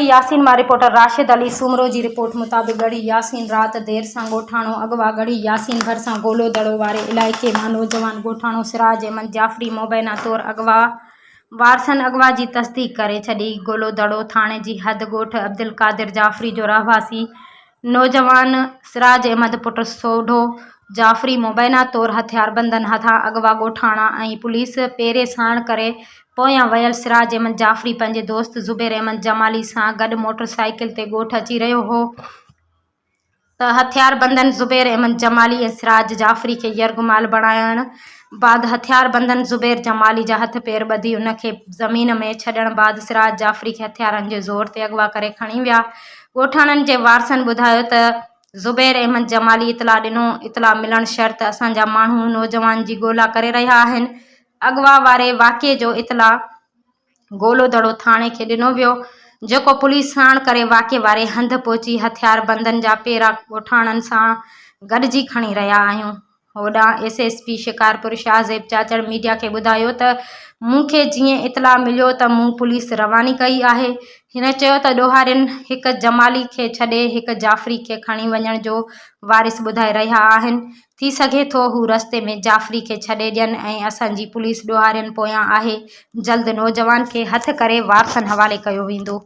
ياسين مان رپورٽر راشد علي سومرو جي رپورٽ مطابق ڳڙهي ياسين رات دير سان ڳوٺاڻو اغوا ڳڙهي ياسين ڀرسان گولو دڙو واري علائقي مان نوجوان ڳوٺاڻو سراج احمد جعفري مبينا طور اغوا وارثن اغوا جي تصديق ڪري ڇڏي گولو دڙو ٿاڻي جي حد ڳوٺ عبدالقادر جعفري جو رهواسي نوجوان سراج احمد پٽ سوڍو جعفري مبينا طور هٿياربندن هٿان اغوا ڳوٺاڻا ۽ پوليس پيري ساڻ ڪري پويان ويل سراج احمد جعفري پنهنجي دوست زبير احمد جمالي سان گڏ موٽر سائيڪل تي ڳوٺ اچي رهيو هو ته هٿياربندن زبير احمد جمالي ۽ سراج جعفري کي يرغمال بڻائڻ بعد هٿياربندن زبير جمالي جا هٿ پير ٻڌي ان کي زمين ۾ ڇڏڻ بعد سراج جعفري کي هٿيارن جي زور تي اغوا ڪري کڻي ويا. ڳوٺاڻن جي وارثن ٻڌايو ته زبير احمد جمالي اطلاع ڏنو، اطلاع ملڻ شرط اسان جا ماڻهو نوجوان جي ڳولا ڪري رهيا آهن، اغوا واري واقعي جو اطلاع گولو دڙو ٿاڻي کي ڏنو ويو، جيڪو پوليس ساڻ ڪري واقعي واري هنڌ پهچي هٿياربندن جا پيرا ڳوٺاڻن سان گڏجي کڻي رهيا آهيون. هوڏانهن S S P Shikarpur Shahzeb Chachar media کي ٻڌايو ته مون کي جيئن اطلاع مليو ته مون پوليس رواني ڪئي آهي. هن چيو ته ڏوهارين هڪ جمالي کي ڇڏي هڪ جعفري کي کڻي وڃڻ جو وارث ٻڌائي رهيا آهن، ٿي سگهي ٿو هو رستي ۾ جعفري کي ڇڏي ڏين ۽ اسان جي پوليس ڏوهارين پويان آهي، جلد نوجوان کي هٿ ڪري وارثن حوالي ڪيو ويندو.